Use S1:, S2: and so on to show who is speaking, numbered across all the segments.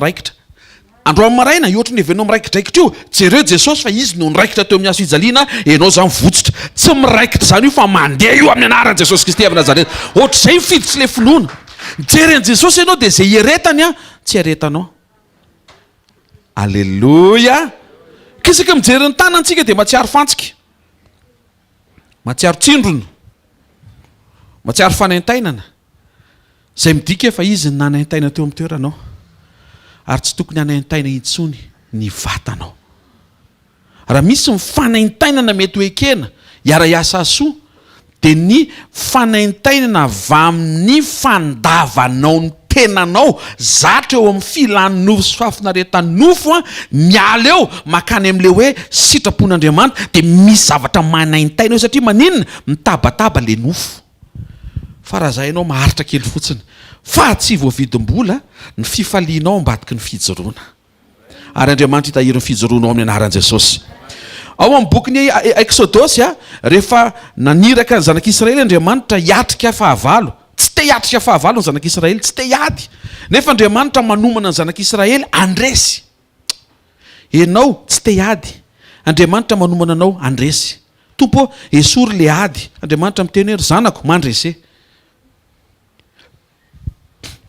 S1: Miraikitra. Androany maraina, io ohatry ny hevenao miraikidraikitra io, jereo Jesosy fa Izy no niraikitra teo amin'ny hazo fijaliana, enao zany votsotra. Tsy miraikitra izany io fa mandeha io amin'ny anaran'i Jesosy Kristy avy Nazareta. Ohatr'izay ny fiditry ilay finoana. Mijery an'i Jesosy ianao dia izay ieretany an, tsy iaretanao. Aleloia! Ka isaka mijery ny tanany tsika dia mahatsiaro fantsika. Mahatsiaro tsindrona. Mahatsiaro fanaintainana. Izay midika fa izy no nanaintaina teo amin'ny toeranao, ary tsy tokony hanaintaina intsony ny vatanao. Raha misy ny fanaintainana mety ho ekena hiara-hiasa hahasoa, dia ny fanaintainana avy amin'ny fandavanao ny tenanao zatra eo amin'ny filan'ny nofo sy fahafinaretan'ny nofo, miala eo mankany amin'ilay hoe sitrapon'Andriamanitra, dia misy zavatra manaintaina eo satria maninona? Mitabataba ilay nofo. Fa raha za ianao maharitra kely fotsiny fa tsy voavidim-bola ny fifalianao ambadiky ny fijoroana. Ary Andriamanitra hitahiry ny fijoroanao amin'ny anaran'i Jesosy. Ao amin'ny bokin'ny Eksodosy, rehefa naniraka ny zanak'Israely Andriamanitra hiatrika fahavalo, tsy te hiatrika fahavalo ny zanak'Israely, tsy te hiady. Nefa Andriamanitra manomana ny zanak'Israely handresy. Ianao tsy te hiady. Andriamanitra manomana anao handresy. Tompo ô, esory le ady. Andriamanitra miteny hoe, ry zanako, mandrese.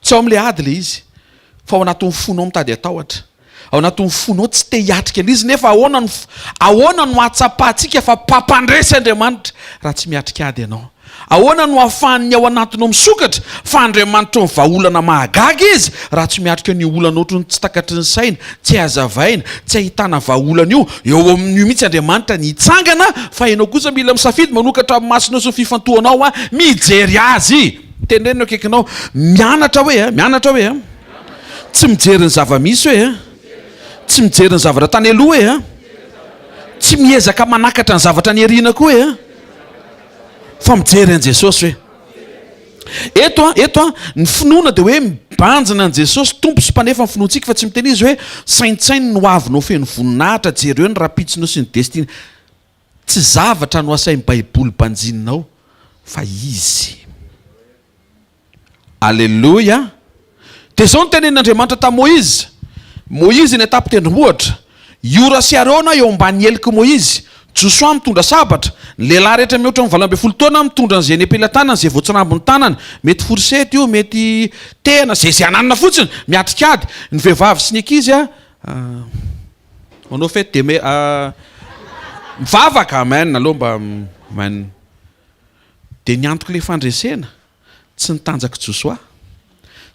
S1: Tsy ao amin'ilay ady ilay izy, fa ao anatin'ny fonao mitady hatahotra. Ao anatin'ny fonao tsy te hiatrika ilay izy, nefa ahoana no, ahoana no hahatsapantsika fa mpampandresy Andriamanitra raha tsy miatrika ady ianao? Ahoana no ahafahan'ny ao anatinao misokatra fa Andriamanitry ny vahaolana mahagaga Izy raha tsy miatrika an'io olana ohatry ny tsy takatry ny saina, tsy hay hazavaina, tsy ahitana vahaolana io? Eo amin'io mihitsy Andriamanitra ny hitsangana fa ianao kosa mila misafidy manokatra ny masonao sy ny fifantohanao mijery Azy. Teneno eo akaikinao, mianatra hoe, mianatra hoe, tsy mijery ny zava-misy hoe, tsy mijery ny zavatra tany aloha hoe, tsy miezaka manakatra ny zavatra niarina koa hoe. Fa mijery an'i Jesosy hoe. Eto an, eto an, ny finoana dia hoe mibanjina an'i Jesosy Tompo sy Mpanefa ny finoantsika fa tsy miteny Izy hoe saintsaino ny hoavinao feno voninahitra, jereo ny rahampitsonao sy ny destin. Tsy zavatra no asain'ny Baiboly banjininao fa Izy. Aleloia! Dia izao no tenenin'Andriamanitra tamin'i Moizy, Moizy eny an-tampon-tendrombohitra, Iora sy Arona eo ambany helik'i Moizy, Josoa mitondra sabatra, ny lehilahy rehetra mihoatra ny 18 taona mitondra an'izay eny am-pelatanany, izay voatsirambin'ny tanany, mety forisety io, mety tehina, izay izay ananana fotsiny, miatrika ady, ny vehivavy sy ny ankizy manao fety dia mivavaka, amen, aleo mba amen. Dia ny antok'ilay fandresena, Tsy ny tanjak'i Josoa,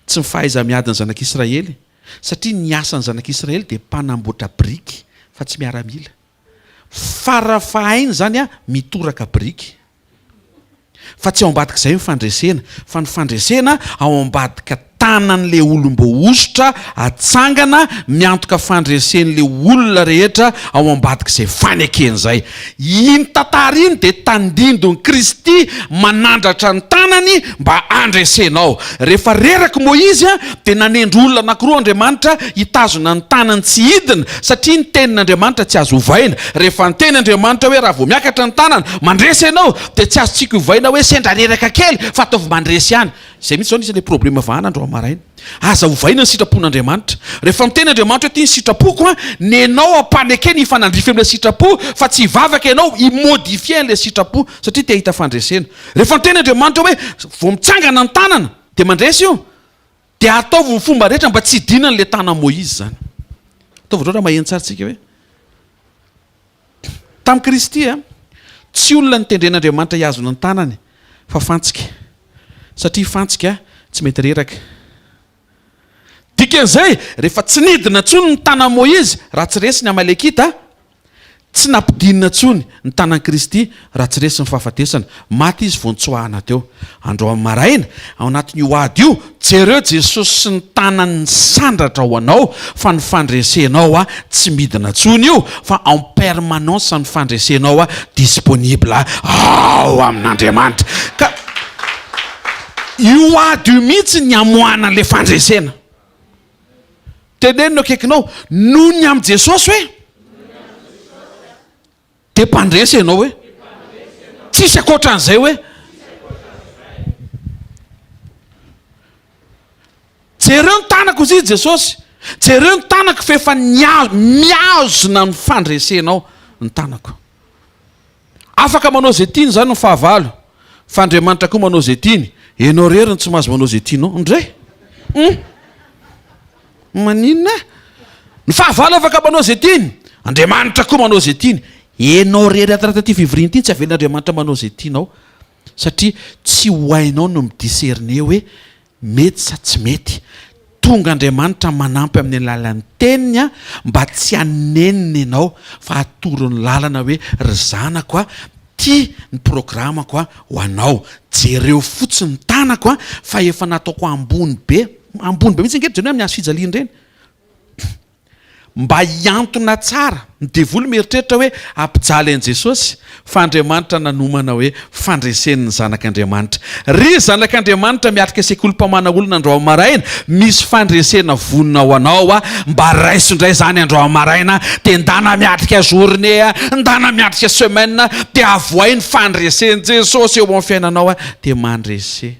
S1: tsy ny fahaiza-miadin'ny zanak'Israely, satria ny asan'ny zanak'Israely dia mpanamboatra biriky fa tsy miaramila. Fara fahainy izany mitoraka biriky. Fa tsy ao ambadik'izay ny fandresena, fa ny fandresena ao ambadika tanan'ilay olom-boahosotra atsangana miantoka fandresen'ilay olona rehetra ao ambadik'izay fanekena izay. Iny tantara iny dia tandindon'i Kristy manandratra ny tanany mba handresenao. Rehefa rerak'i Moizy dia nanendry olona anankiroa Andriamanitra hitazona ny tanany tsy hidina satria ny tenin'Andriamanitra tsy azo ovaina. Rehefa niteny Andriamanitra hoe raha vao miakatra ny tanana, mandresy ianao dia tsy azontsika ovaina hoe sendra reraka kely fa ataovy mandresy ihany. Izay mihitsy izao no isan'ilay problème vahana androany maraina. Aza ovaina ny sitrapon'Andriamanitra. Rehefa miteny Andriamanitra hoe ity ny sitrapoko an, nenao ampanekeny hifanandrify amin'ilay sitrapo fa tsy hivavaka ianao hi-modifier an'ilay sitrapo satria te hahita fandresena. Rehefa miteny Andriamanitra hoe vao mitsangana ny tanana dia mandresy io dia ataovy ny fomba rehetra mba tsy hidinan'ilay tanan'i Moizy izany. Ataovy hatreo raha maheno tsara tsika hoe. Tamin'i Kristy, tsy olona notendren'Andriamanitra hihazona ny tanany fa fantsika, satria fantsika tsy mety reraka. Dikan'izay, rehefa tsy nidina intsony ny tanan'i Moizy raha tsy resy ny Amalekita, tsy nampidinina intsony ny tanan'i Kristy raha tsy resy ny fahafatesana. Maty izy vao nitsoahana teo. Androany maraina, ao anatin'io ady io, jereo Jesosy sy ny tanany nisandratra ho anao fa ny fandresenao a tsy midina tsony io fa en permanence ny fandresenao a disponible ao amin'Andriamanitra. Ka io ady io mihitsy ny amoahana an'ilay fandresena. Teneno ny akaikinao, noho ny amin'i Jesosy hoe? Dia mpandresy ianao hoe? Tsisy ankoatran'izay hoe? Jereo ny tanako hozy i Jesosy. Jereo ny tanako fa efa mihazona ny fandresenao ny tanako. Afaka manao izay tiany izany ny fahavalo, fa Andriamanitra koa manao izay tiany. Ianao irery no tsy mahazo manao izay tianao. Ndray! Hum! Maninona? Ny fahavalo afaka manao izay tiany, Andriamanitra koa manao izay tiany. Ianao irery ato anatin'ity fivoriana ity tsy avelan'Andriamanitra manao izay tianao, satria tsy ho hainao ny mi-discerner hoe Mety sa tsy mety? Tonga Andriamanitra manampy amin'ny alalan'ny teniny mba tsy hanenina ianao fa atoro ny lalana hoe ry zanako a, ty ny programako ho anao, jereo fotsiny ny tanako fa efa nataoko ambony be, ambony be mihitsy ange ry jereo amin'ny hazo fijaliana ireny. Mba hihantona tsara. Ny devoly mieritreritra hoe hampijaly an'i Jesosy, fa Andriamanitra nanomana hoe fandresen'ny zanak'Andriamanitra. Ry zanak'Andriamanitra miatrika sekolim-pamana olona androany maraina, misy fandresena vonona ho anao a, mba raiso indray izany androany maraina, dia ndana miatrika journée a, ndana miatrika semaine, dia avohay ny fandresen'i Jesosy eo amin'ny fiainanao a, dia mandrese.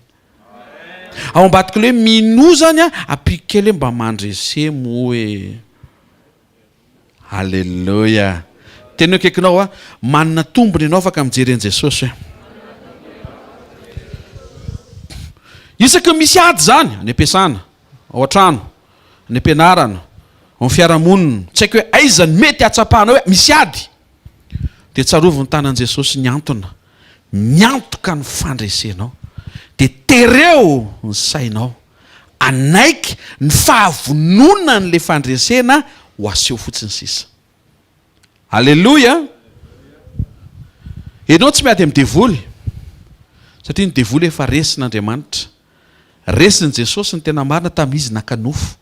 S1: Ao ambadik'ilay hoe minoa zany an, ampiko kely hoe mba mandrese moa e. Alléluia. Teny eo akaikinao a, manana tombony ianao afaka mijery an'i Jesosy hoe. Isaky ny misy ady zany, any am-piasana, ao an-trano, any am-pianarana, ao amin'ny fiarahamonina, tsy haiko hoe aiza no mety hahatsapanao hoe misy ady, dia tsarovy ny tanan'i Jesosy nihantona. Miantoka ny fandresenao. Dia tereo ny sainao hanaiky ny fahavononan'ilay fandresena ho aseho fotsiny sisa. Aleloia! Ianao tsy miady amin'ny devoly, satria ny devoly efa resin'Andriamanitra. Resin'i Jesosy ny tena marina tamin'izy naka nofo.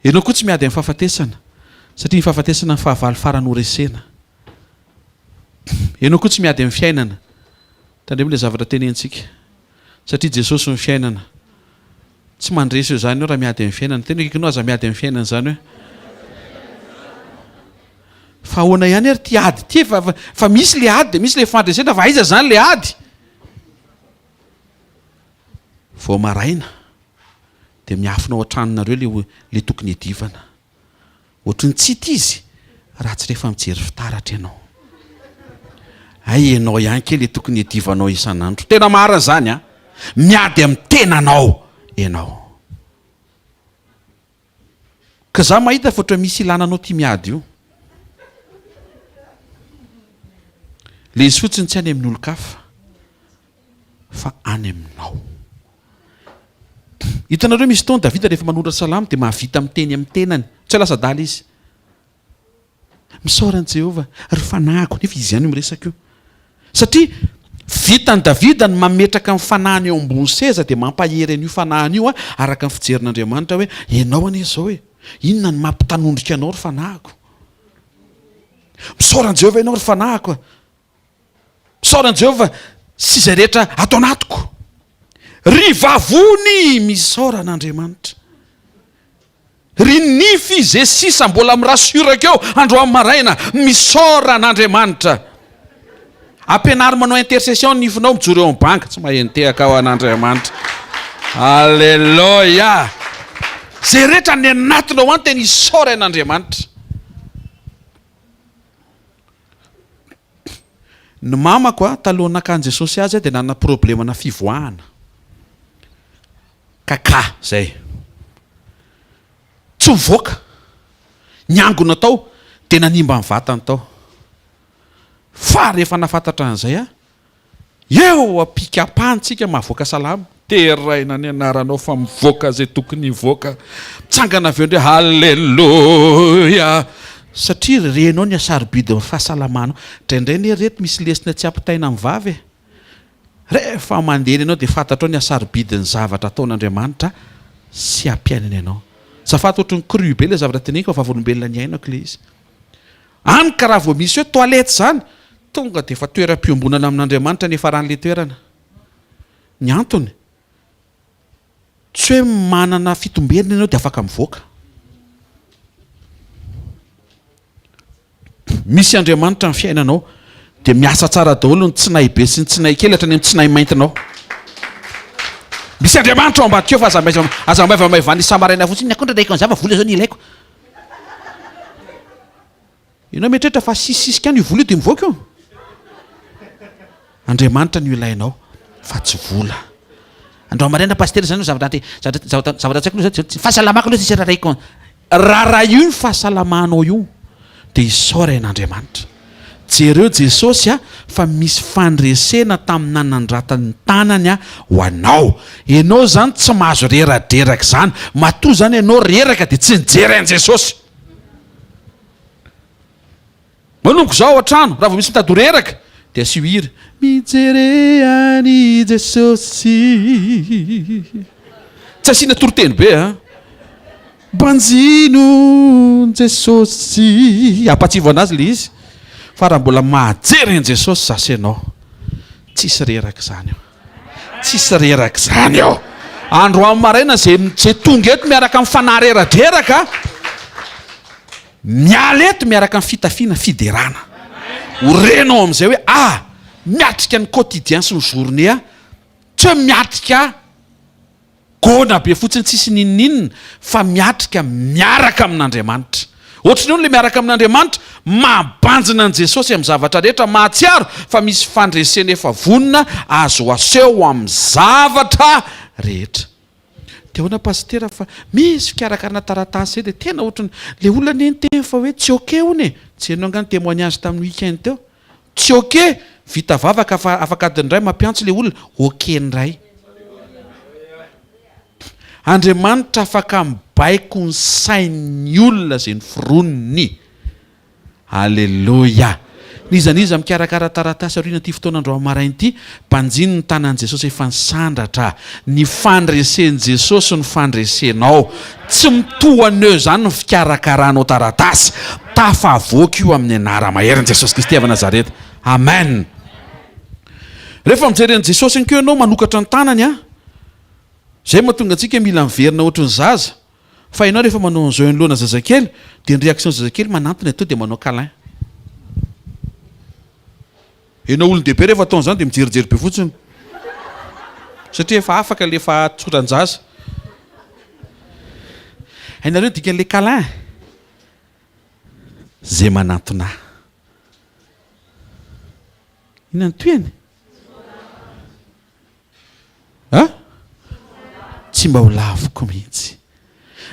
S1: Ianao koa tsy miady amin'ny fahafatesana, satria ny fahafatesana ny fahavalo farany horesena. Ianao koa tsy miady amin'ny fiainana. Tandremo ilay zavatra tenenintsika, satria Jesosy no fiainana. Tsy mandresy eo izany eo raha miady amin'ny fiainana. Tena akaikinao aza miady amin'ny fiainana izany hoe. Fa ahoana ihany ary ity ady ity e? Fa, fa, fa misy ilay ady dia misy ilay fandresena, fa aiza izany ilay ady? Vao maraina. Dia miafina ao an-tranonareo le le tokony hiadivana. Ohatry ny tsy hita izy raha tsy rehefa mijery fitaratra ianao. Hay ianao ihany kay le tokony hiadivanao isan'andro. Tena marina izany an! Miady amin'ny tenanao ianao. Ka za mahita fa ohatran'ny misy ilana anao ity miady io. Le izy fotsiny tsy any amin'ny olon-kafa fa any aminao. Hitanareo misy fotoana Davida rehefa manoratra salamo dia mahavita miteny amin'ny tenany. Tsy hoe lasa adala izy. Misaora an'i Jehovah, ry fanahiko, nefa izy ihany io miresaka io. Satria vitan'i Davida ny mametraka ny fanahiny eo ambony seza dia mampahery an'io fanahiny io araka ny fijerin'Andriamanitra hoe ianao anie izao e, inona no mampitanondrika anao ry fanahiko? Misaora an'i Jehovah ianao ry fanahiko a! Misaora an'i Jehovah sy izay rehetra ato anatiko. Ry vavony, misaora an'Andriamanitra. Ry nify izay sisa mbola mi-rassurako eo androany maraina, misaora an'Andriamanitra. Ampianaro manao intercession ny nifinao mijoro eo amin'ny banky, tsy mahay nitehaka ho an'Andriamanitra. Alléluia! Izay rehetra any anatinao any tena isaory an'Andriamanitra. Ny mamako a, talohan'ny nakan'i Jesosy azy dia nanana problemana fivoahana. Kaka zay. Tsy mivoaka. Niangona tao dia nanimba ny vatany tao. Fa rehefa nahafantatra an'izay aho, eo am-pikapantsika mahavoaka salamo, deraina ny anaranao fa mivoaka izay tokony hivoaka. Mitsangana avy eo indray, Haleloia! Satria renao ny hasarobidin'ny fahasalamanao. Indraindray anie ry reto misy lesona tsy ampitaina amin'ny vava e. Rehefa mandeha eny ianao dia fantatrao ny hasarobidin'ny zavatra ataon'Andriamanitra sy ampiainany anao. Azafady ohatry ny cru be ilay zavatra teneniko fa vavolombelona niainako ilay izy. Any ka raha vao misy hoe toilette izany, tonga dia efa toeram-piombonana amin'Andriamanitra ny hiafaran'ilay toerana. Ny antony, Tsy hoe manana fitombenana ianao dia afaka mivoaka. Misy Andriamanitra ny fiainanao dia miasa tsara daholo ny tsinay be sy ny tsinay kely hatrany amin'ny tsinay maintinao. Misy Andriamanitra ao ambadika ao fa aza maiva aza maivamaivana isa-maraina fotsiny, ny akondro alaiko an'izany fa vola izao no ilaiko. Ianao mieritreritra fa asisisika any io vola io dia mivoaka io? Andriamanitra no ilainao fa tsy vola. Androany maraina pasitera izany no zavatra ante zavatra zavatra zavatra an-tsaiko aloha izany tsy fahasalamako aloha tsisy rarahiko. Raharaha io ny fahasalamanao io dia isaory an'Andriamanitra. Jereo Jesosy a fa misy fandresena tamin'ny nanandratany ny tanany a ho anao. Ianao izany tsy mahazo reradreraka izany. Matoa izany ianao reraka dia tsy nijery an'i Jesosy. Manomboka izao ao an-trano, raha vao misy mitady ho reraka dia asio hira, Mijere an'i Jesosy. Tsy asiana toriteny be a. Banjino Jesosy. Ampatsivo anazy le izy. Fa raha mbola mahajery an'i Jesosy za sy ianao, tsisy reraka izany eo. Tsisy reraka izany eo. Androany maraina zay zay tonga eto miaraka amin'ny fanahy reradreraka, miala eto miaraka amin'ny fitafiana fiderana. Ho renao amin'izay hoe ah, miatrika ny quotidien sy ny journée aho, tsy hoe miatrika Gona be fotsiny tsisy n'inon'inona fa miatrika miaraka amin'Andriamanitra. Ohatry ny hono le miaraka amin'Andriamanitra, mahabanjina an'i Jesosy amin'ny zavatra rehetra, mahatsiaro fa misy fandresena efa vonona azo aseho amin'ny zavatra rehetra. Dia ahoana Pasitera fa misy fikarakarana taratasy zay dia tena ohatry ny, le olona anie niteny fa hoe tsy ok hono e! Tsy henonao angaha ny témoignage tamin'ny week-end teo? Tsy ok! Vita vavaka fa afaka adiny iray mampiantso le olona, ok ndray. Andriamanitra afaka mibaiko ny sain'ny olona izay noforoniny. Aleloia! N'iza n'iza mikarakara taratasy aorian'ity fotoana androany maraina ity, banjino ny tanan'i Jesosy efa nisandratra. Ny fandresen'i Jesosy no fandresenao. Tsy mitohana eo izany ny fikarakaranao taratasy. Tafavoaka io amin'ny anara-maherin'i Jesosy Kristy avy Nazareta. Amen. Rehefa mijery an'i Jesosy ihany koa ianao manokatra ny tanany an. Izay mahatonga antsika mila miverina ohatry ny zaza. Fa ianao rehefa manao an'izao eo anoloana zazakely dia ny réaction zazakely manantona to dia manao câlin. Enao olon-dehibe rehefa atao an'izany dia mijerijery be fotsiny. Satria efa afaka le fahatsoran-jaza. Hainareo ny dikan'le câlin? Ze manantona ahy. Inona ny tohiny? A? Tsy mba ho laviko mihitsy.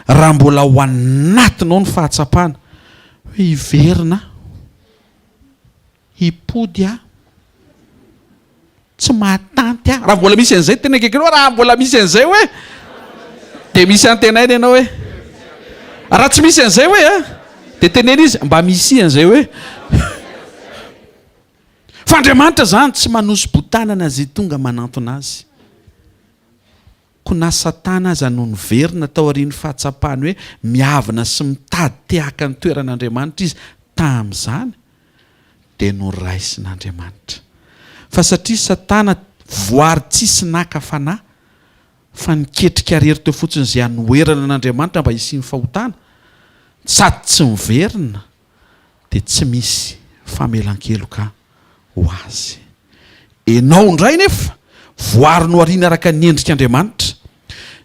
S1: Raha mbola ao anatinao ny fahatsapana hoe hiverina aho. Hipody aho. Tsy mahatanty aho. Raha mbola misy an'izay tena akaiky anao, raha mbola misy an'izay hoe, dia misy antenaina ianao hoe. Raha tsy misy an'izay hoe a, dia teneno izy mba misia an'izay hoe. Fa Andriamanitra izany tsy manosi-botanana izay tonga manantona azy. Koa na Satana aza no niverina taorian'ny fahatsapany hoe miavona sy mitady te haka ny toeran'Andriamanitra izy tamin'izany, dia noraisin'Andriamanitra. Fa satria Satana voary tsisy naka fanahy, fa niketrika rery teo fotsiny izay hanoherana an'Andriamanitra mba hisian'ny fahotana, sady tsy miverina, dia tsy misy famelan-keloka ho azy. Enao indray nefa voary nohariana araka ny endrik'Andriamanitra.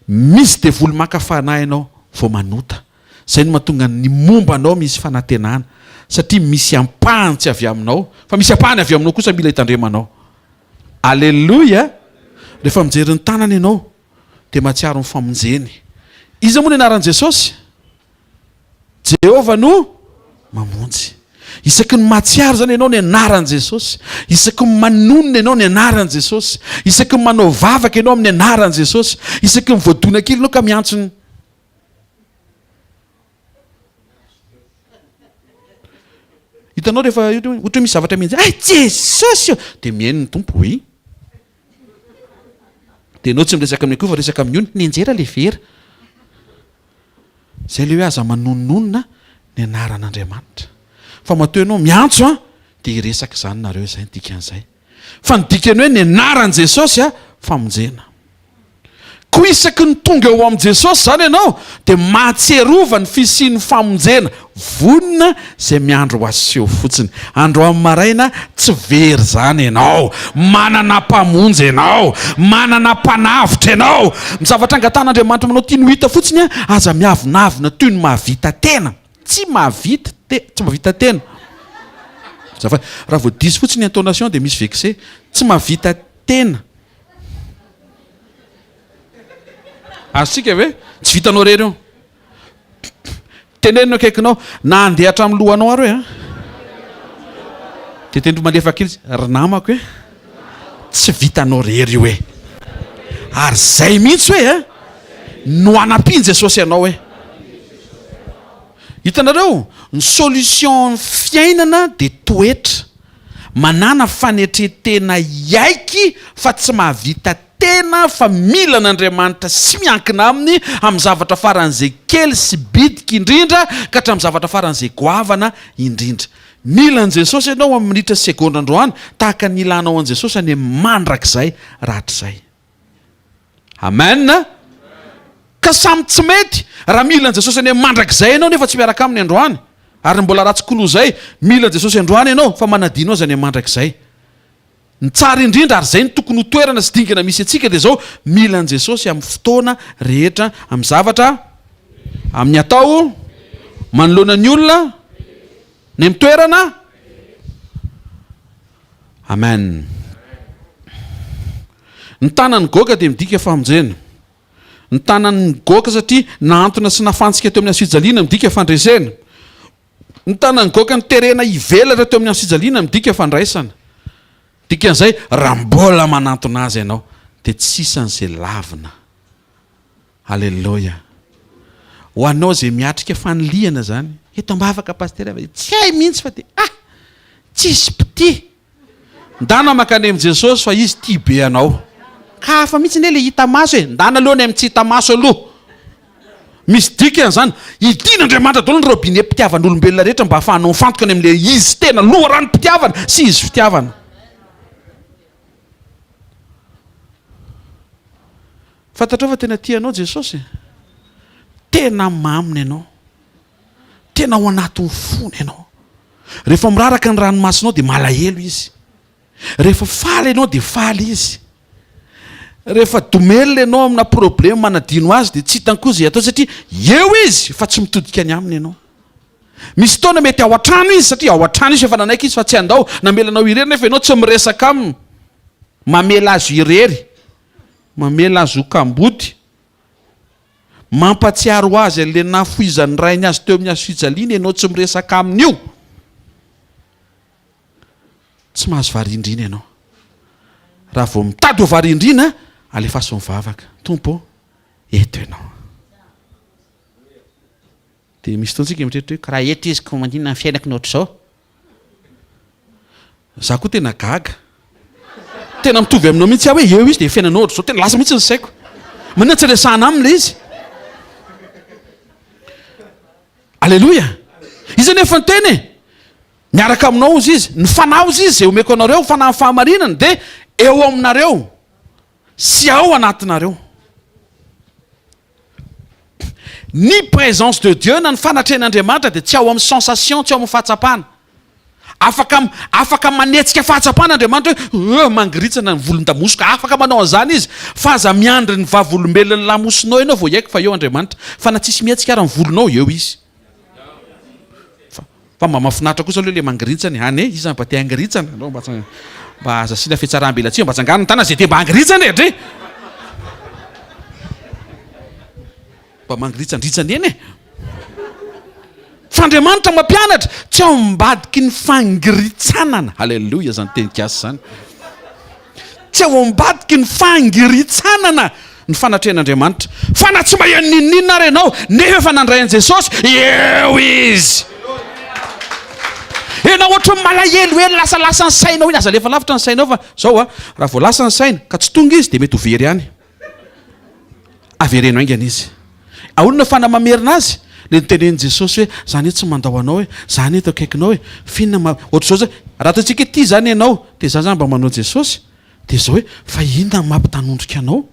S1: Misy devoly maka fanahy anao vao manota. Izay no mahatonga ny momba anao misy fanantenana satria misy ampahany tsy avy aminao fa misy ampahany avy aminao kosa mila hitandremanao. Aleloia! Rehefa mijery ny tanany ianao dia mahatsiaro ny famonjeny. Iza moa ny anaran'i Jesosy? Jehovah no mamonjy. Isaky ny mahatsiaro izany ianao ny anaran'i Jesosy, isaky ny manonona ianao ny anaran'i Jesosy, isaky ny manao vavaka ianao amin'ny anaran'i Jesosy, isaky ny voadona kely ianao ka miantso ny Hitanao rehefa ohatra hoe misy zavatra mihenjy, ay Jesosy ô! Dia mihaino ny Tompo, oui. Dia ianao tsy miresaka amin'ny akoho fa resaka amin'ny ony, nianjera ilay vera. Zay le hoe aza manononona ny anaran'Andriamanitra. Fa matoa ianao miantso an, dia hiresaka izany nareo, izay ny dikan'izay. Fa ny dikany hoe ny anaran'i Jesosy an, famonjena. Koa isaky ny tonga eo amin'i Jesosy izany ianao dia mahatsiarova ny fisian'ny famonjena vonona izay miandry ho aseho fotsiny. Androany maraina tsy very izany ianao. Manana Mpamonjy ianao. Manana Mpanavotra ianao. Ny zavatra angatahan'Andriamanitra aminao tiany ho hita fotsiny, aza miavonavona toy ny mahavita tena. Tsy mahavita te, tsy mahavita tena. Azafady, raha vao diso fotsiny ny intonation dia misy vexé. Tsy mahavita tena. Azontsika ve? Tsy vitanao irery io. Teneno ny akaikinao, na handeha hatramin'ny lohanao ary hoe an. Dia tendro malefaka kely izy, ry namako e, tsy vitanao irery io e. Ary izay mihitsy hoe an, no hanampian'i Jesosy anao e. Hitanareo, ny solution ny fiainana dia toetra. Manàna fanetren-tena hiaiky fa tsy mahavita tena fa mila an'Andriamanitra sy miankina Aminy amin'ny zavatra faran'izay kely sy bitika indrindra ka hatramin'ny zavatra faran'izay goavana indrindra. Mila an'i Jesosy ianao amin'ny minitra sy segondra androany tahaka ny ilanao an'i Jesosy any amin'ny mandrakizay rahatrizay. Amen! Ka samy tsy mety raha mila an'i Jesosy any amin'ny mandrakizay ianao nefa tsy miaraka aminy androany. Ary ny mbola ratsy koa noho izay, mila an'i Jesosy androany ianao fa manadino azy any amin'ny mandrakizay. Ny tsara indrindra ary izay no tokony ho toerana sy dingana misy antsika dia izao, mila an'i Jesosy amin'ny fotoana rehetra, amin'ny zavatra, amin'ny atao, manoloana ny olona, ny amin'ny toerana. Amen. Ny tanan'i Goga dia midika famonjena. Ny tanan'i Goga satria nahantona sy nafantsika teo amin'ny hazofijaliana midika fandresena. Ny tanan'i Goga noterena hivelatra teo amin'ny hazofijaliana midika fandraisana. Dikan'izay, raha mbola manantona azy ianao dia tsy isan'izay lavina. Aleloia. Ho anao izay miatrika fanilihana izany, eto am-bavaka Pasitera fa tsy hay mihitsy fa dia ah! Tsisy mpitia. Ndana mankany amin'i Jesosy fa Izy tia be anao. Ka hafa mihitsy anie le hita maso e! Ndana aloha any amin'ny tsy hita maso aloha. Misy dikany izany. Hidian'Andriamanitra daholo ny robinet-pitiavan'olombelona rehetra mba hahafahanao mifantoka any amin'ilay Izy tena loharanom-pitiavana sy Izy fitiavana. Fantatrao fa tena tia anao Jesosy e? Tena maminy ianao. Tena ao anatin'ny fony ianao. Rehefa miraraka ny ranomasonao dia malahelo izy. Rehefa faly ianao dia faly izy. Rehefa domelina ianao amina problème manadino azy dia tsy hitany koa izay atao satria eo izy fa tsy mitodika any aminy ianao. Misy fotoana mety ao an-trano izy satria ao an-trano izy efa nanaiky izy fa tsy handao, namela anao irery nefa ianao tsy miresaka aminy. Mamela azy irery. Mamela azy ho kamboty. Mampatsiaro azy an'ilay nahafoizan'ny rainy azy teo amin'ny hazofijaliana ianao tsy miresaka aminy io. Tsy mahazo variandriana ianao. Raha vao mitady ho variandriana, alefaso mivavaka. Tompo ô, eto ianao. Dia misy fotoana tsika mieritreritra hoe ka raha eto izy ko maninona ny fiainako no ohatr'izao? Za koa tena gaga. Tena mitovy aminao mihitsy aho hoe eo izy dia fiainanao ohatr'izao. Tena lasa mihitsy ny saiko. Maninona tsy resahana aminy ilay izy? Aleloia! Izy anefa niteny e! Miaraka aminao hozy izy. Ny fanahy hozy izy izay omeko anareo, fanahin'ny fahamarinana dia eo aminareo sy ao anatinareo. Ny présence de Dieu na ny fanatrehan'Andriamanitra dia tsy ao amin'ny sensation, tsy ao amin'ny fahatsapana. Afaka afaka manetsika fahatsapana Andriamanitra hoe euh mangiritsana ny volon-damosiko, afaka manao an'izany izy, fa aza miandry ny vavolombelon'ny lamosinao ianao vao hiaiky fa eo Andriamanitra. Fa na tsisy mihetsika ara ny volonao, eo izy. Fa fa mba mahafinaritra kosa aloha ilay mangirintsana e. Any e, iza mba te hangirintsana? Aleo mba tsanga mba aza asiana fihatsaram-belatsihy, mba tsangano ny tanana izay te mba hangirintsana e, dre! Mba mangiritsandritsana eny e. Fa Andriamanitra mampianatra, tsy ao ambadiky ny fangiritsanana, Aleloia izany teny gasy izany. Tsy ao ambadiky ny fangiritsanana ny fanatrehan'Andriamanitra. Fa na tsy maheno n'inon'inona ary ianao, nefa efa nandray an'i Jesosy, eo Izy. Ianao ohatran'ny malahelo eny, lasalasa ny sainao iny, aza alefa lavitra ny sainao fa zao a, raha vao lasa ny saina ka tsy tonga izy dia mety ho very ihany. Avereno haingana izy. Ahoana no ahafahana mamerina azy? Ilay notenenin'i Jesosy hoe, Za anie tsy mandao anao e, za anie eto akaikinao e. F'inona ma, ohatr'izao zany, raha ataontsika hoe tia zany ianao, dia za zany mba manao Jesosy, dia izao hoe, fa inona no mampitanondrika anao?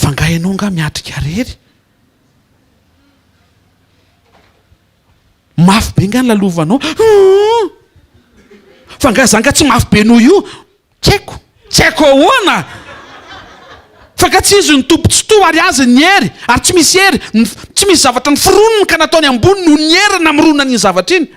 S1: Fa nga ianao nga miatrika rery? Mafy be nga ny lalovanao? Humm! Fa nga za nga tsy mafy be noho io? Tsy haiko. Tsy haiko ahoana? Fa nga tsy izy no tompo tsitoha ary azy ny hery ary tsy misy hery, tsy misy zavatra noforoniny ka nataony ambony noho ny heriny namoronany iny zavatra iny.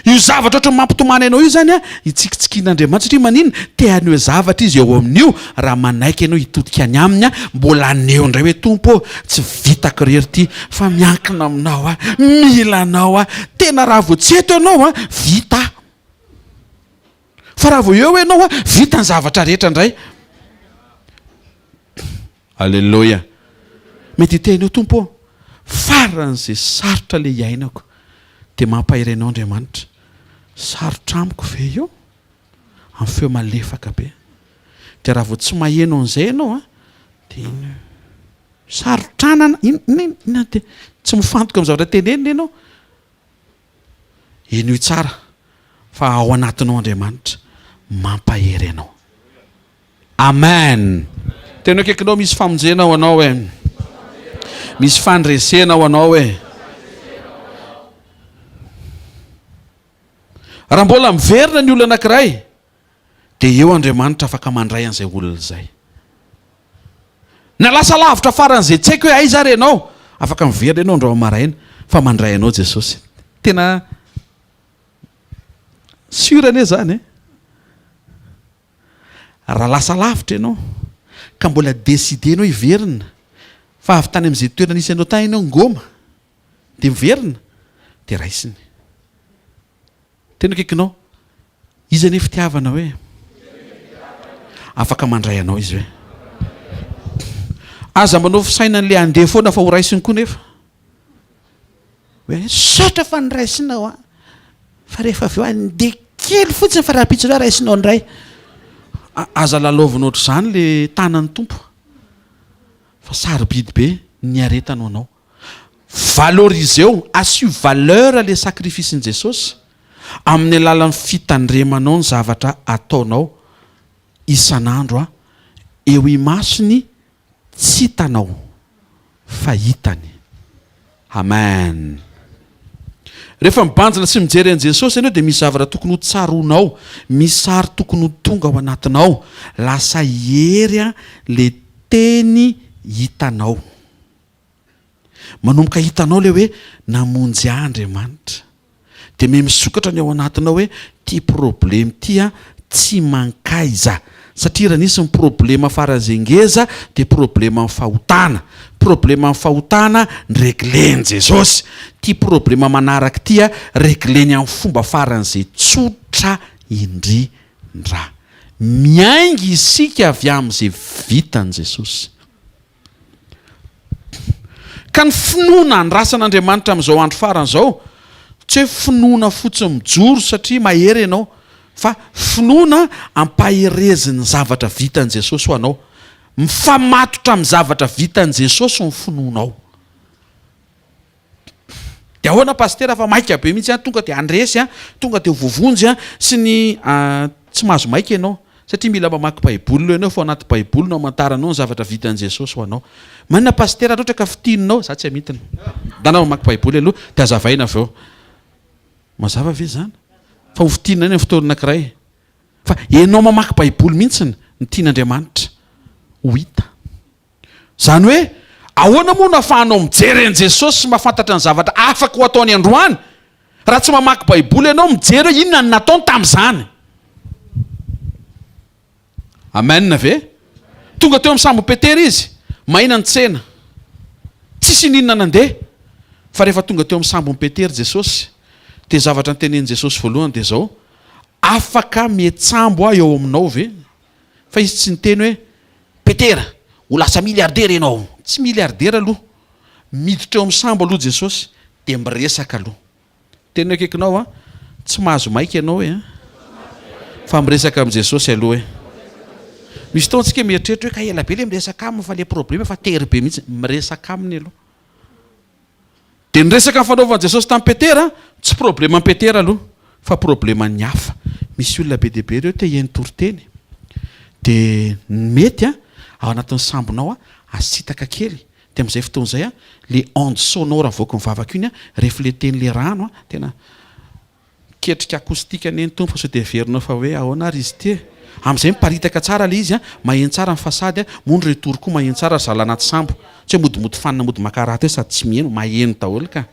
S1: Io zavatra ohatran'ny mampitomany anao io izany an, itsikitsikian'Andriamanitra satria maninona? Te haneho zavatra izy eo amin'io, raha manaiky ianao hitodika any aminy an, mbola haneho indray hoe Tompo ô, tsy vitako irery ity fa miankina aminao aho, mila anao aho, tena raha vao tsy eto ianao an, vita aho. Fa raha vao eo ianao an, vita ny zavatra rehetra indray. Aleloia. Mety hiteny eo Tompo ô, faran'izay sarotra le iainako, dia mampahery anao Andriamanitra. Sarotra amiko ve io? Amin'ny feo malefaka be. Dia raha vao tsy maheno an'izay ianao an, dia iny sarotra anana, inona inona dia tsy mifantoka amin'ny zavatra tenenina ianao. Henoy tsara fa ao anatinao Andriamanitra mampahery anao. Amen! Tena akaikinao misy famonjena ho anao e. Misy fandresena ho anao e. Raha mbola miverina ny olona anankiray dia eo Andriamanitra afaka mandray an'izay olona izay. Na lasa lavitra faran'izay tsy haiko hoe aiza ary ianao, afaka miverina ianao androany maraina fa mandray anao Jesosy. Tena sûr anie izany e. Raha lasa lavitra ianao ka mbola décider ianao hiverina fa avy tany amin'izay toerana nisy anao tany ianao ngôma dia miverina dia raisiny. Tena akaikinao. Izy anie fitiavana hoe. Afaka mandray anao izy hoe. Aza manao fisainan'le handeha foana fa ho raisiny koa nefa. Hoe misaotra fa niraisinao an. Fa rehefa avy eo handeha kely fotsiny fa rahampitso indray raisinao indray. Aza lalaovina ohatr'izany le tanan'ny Tompo fa sarobidy be ny niaretany ho anao. Valoriseo, asio valeur le sacrifice-n'i Jesosy amin'ny alalan'ny fitandremanao ny zavatra ataonao isan'andro eo imasony Tsy hitanao fa hitany. Amen. Rehefa mibanjina sy mijery an'i Jesosy ianao dia misy zavatra tokony ho tsaroanao, misy sary tokony ho tonga ao anatinao. Lasa hery le teny hitanao. Manomboka hitanao ilay hoe namonjy ahy Andriamanitra. Dia miha misokatra ny ao anatinao hoe ity problema ity an tsy mankaiza. Satria raha nisy ny problema faran'izay ngeza dia probleman'ny fahotana. Probleman'ny fahotana ni-reglen'i Jesosy. Ity problema manaraka ity an regleny amin'ny fomba faran'izay tsotra indrindra. Miainga isika avy amin'izay vitan'i Jesosy. Ka ny finoana andrasan'Andriamanitra amin'izao andro farany izao, tsy hoe finoana fotsiny mijoro satria mahery ianao, fa finoana ampaherezin'ny zavatra vitan'i Jesosy ho anao. Mifamatotra amin'ny zavatra vitan'i Jesosy ny finoanao. Dia ahoana pasitera fa maika be mihitsy an, tonga dia handresy an, tonga dia ho voavonjy an, sy ny tsy mahazo maika ianao satria mila mamaky baiboly aloha ianao fa ao anaty baiboly no amantaranao ny zavatra vitan'i Jesosy ho anao. Maninona pasitera raha ohatra ka fintininao, za tsy hamintina. Ndana mamaky baiboly aloha dia hazavaina avy eo. Mazava ve izany? Fa ho fintinina any amin'ny fotoana anankiray. Fa ianao mamaky baiboly mihitsy no tian'Andriamanitra ho hita. Izany hoe, ahoana moa no ahafahanao mijery an'i Jesosy sy mahafantatra ny zavatra afaka ho ataony androany, raha tsy mamaky Baiboly ianao mijery hoe inona no nataony tamin'izany? Amen ve? Tonga teo amin'ny sambon'i Petera izy, maina ny tsena. Tsisy ininona nandeha. Fa rehefa tonga teo amin'ny sambon'i Petera Jesosy, dia zavatra notenenin'i Jesosy voalohany dia izao, Afaka mietsambo aho eo aminao ve? Fa izy tsy niteny hoe, Petera, ho lasa milliardaire ianao. Tsy milliardaire aloha. Miditra eo amin'ny sambo aloha Jesosy, dia miresaka aloha. Teny akaikinao an, tsy mahazo maika ianao e, fa miresaka amin'i Jesosy aloha e. Misy fotoana tsika mieritreritra hoe ka ela be le miresaka aminy fa le problème efa tery be mihitsy. Miresaka aminy aloha. Dia ny resaka nifanaovan'i Jesosy tamin'i Petera, tsy probleman'i Petera aloha, fa probleman'ny hafa. Misy olona be dia be ireo te hihaino toriteny. Dia ny mety an, ao anatin'ny sambonao an, Asitaka kely de am'zay fotoana zay a le onde sonore avoaky ny vavako iny a refleter-n'le rano a tena Ketrika acoustique anie ny Tompo fa sao dia heverinao fa hoe ahoana ary izy ity e! Amin'izay miparitaka tsara ilay izy a, maheno tsara ny façade a, moa ny retour koa maheno tsara ry zalahy anaty sambo. Tsy hoe modimody fanina mody maka raha teo sady tsy miheno, maheno daholo ka.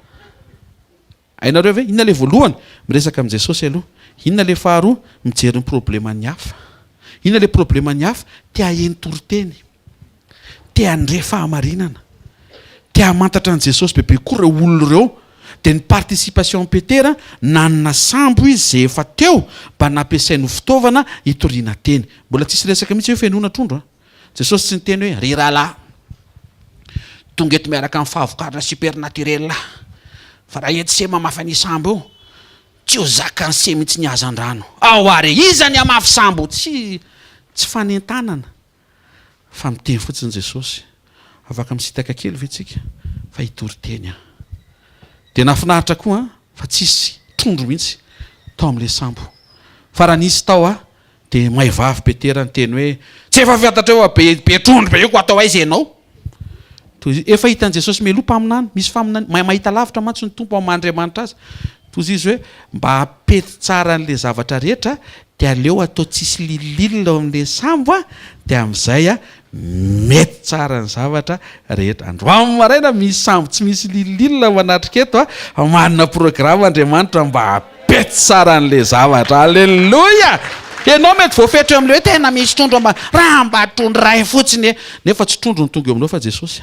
S1: Hainareo ve? Inona ilay voalohany? Miresaka amin'i Jesosy aloha. Inona ilay faharoa? Mijery ny probleman'ny hafa. Inona ilay probleman'ny hafa? Te haheno toriteny. Te handre fahamarinana. Te hamantatra an'i Jesosy bebe koa ireo olona ireo. Dia ny participation an'i Petera, nanana sambo izy izay efa teo mba nampiasainy ho fitaovana hitoriana teny. Mbola tsisy resaka mihitsy hoe fenoina trondro an. Jesosy tsy niteny hoe, ry rahalahy, tonga eto miaraka amin'ny fahavokarana supernaturel aho, fa raha eto se mamafa ny sambo eo, tsy ho zakan'ny se mihitsy ny hazandrano. Ao ary e, iza ny hamafy sambo? Tsy, tsy fanentanana. Fa miteny fotsiny Jesosy, afaka misitaka kely ve tsika fa hitory teny aho. Dia nahafinaritra koa an, fa tsisy trondro mihitsy tao amin'ilay sambo. Fa raha nisy tao an, dia may vavy Petera niteny hoe, tsy efa fantatrao fa be be trondro be io ko atao aiza ianao? Toy izy, efa hitan'i Jesosy mialoha mpaminany, misy faminany, mahay mahita lavitra mantsy ny Tompo amin'ny maha Andriamanitra azy. Toy izy hoe, mba hampety tsara an'ilay zavatra rehetra dia aleo atao tsisy lililil ao amin'ilay sambo a, dia amin'izay a, mety tsara ny zavatra rehetra. Androany maraina misy sambo tsy misy lililil manatrika eto a, manana programa Andriamanitra mba hampety tsara an'ilay zavatra. Aleloia! Ianao mety voafetra eo amin'ilay hoe tena misy trondro mba, raha mba trondro iray fotsiny e! Nefa tsy trondro no tonga eo aminao fa Jesosy.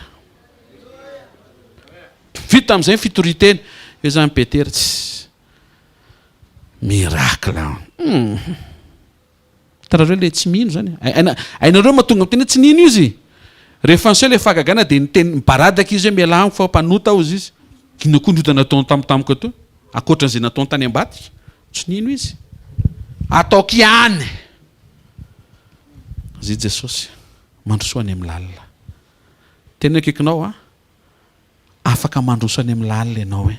S1: Vita amin'izay ny fitorian-teny. Eo izany Petera, tsy miracle an. Hum. Hitanareo ilay tsy mino izany. Hainareo mahatonga miteny hoe tsy nino izy. Rehefa niseho ilay fahagagana dia niteny mibaradaka izy hoe mialà amiko fa mpanota hozy izy. Inona koa ny ota nataony tampotampoka teo? Ankoatran'izay nataony tany ambadika. Tsy nino izy. Ataoko ihany. Hozy Jesosy, mandrosoa any amin'ny lalina. Tena akaikinao aho. Afaka mandroso any amin'ny lalina ianao hoe.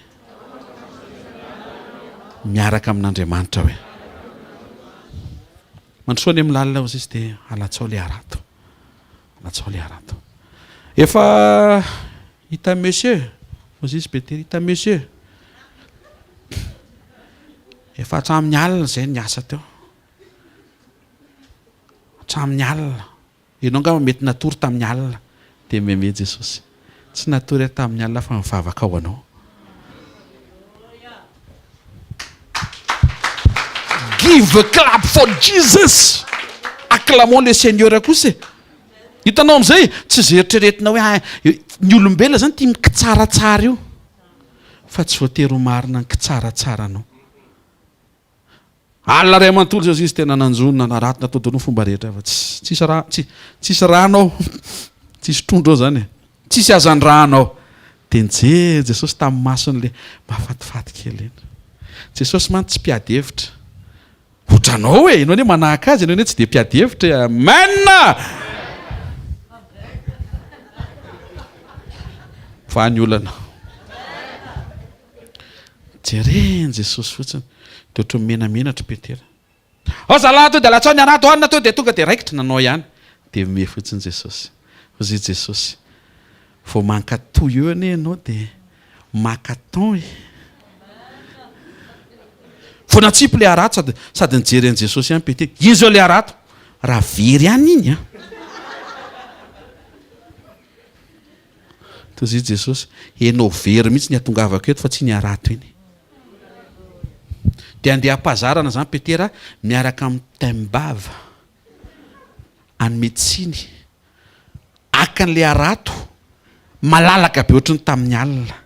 S1: Miaraka amin'Andriamanitra hoe. Mandroso any amin'ny lalina hozy izy dia alatsao ilay harato. Alatsao ilay harato. Efa hitan'i monsieur, hozy izy Petera, hitan'i monsieur. Efa hatramin'ny alina izay niasa teo. Hatramin'ny alina. Ianao angamba mety natory tamin'ny alina. Dia meme Jesosy. Tsy natory aho tamin'ny alina fa nivavaka ho anao. Give a clap for Jesus! Acclamons le Seigneur kosa e! Hitanao amin'izay, tsy izay eritreretinao hoe ah, ny olombelona izany tia mikitsaratsara io. Fa tsy voatery ho marina ny kitsaratsaranao. Alina ray aman-tolo zao izy tena nanjono nanarato natao daholo ny fomba rehetra fa tsy tsisy ra tsy tsisy rano ao tsisy trondro ao zany e tsisy hazandrano ao dia nijery Jesosy tamin'ny masony le mahafatifaty kely iny Jesosy mantsy tsy mpiady hevitra ohatranao e ianao anie manahaka azy ianao anie tsy dia mpiady hevitra e amen fa ny olana Jeren'i Jesosy fotsiny dia ohatran'ny menamenatra i Petera. Ao zalahy to dia alatsao ny harato anona to dia tonga dia raikitra nanao ihany. Dia mihomehy fotsiny Jesosy. Hoy i Jesosy, vao mankatò eo anie ianao dia maka temps e. Vao natsipy ilay harato sady sady nijery an'i Jesosy ihany Petera. Iny izao ilay harato. Raha very ihany iny an. Toy izay Jesosy, enao very mihitsy ny hatongavako eto fa tsy iny harato iny. Dia andeha hampazarana izany Petera miaraka amin'ny taim-bava hanome tsiny haka an'ilay harato malalaka be ohatry ny tamin'ny alina.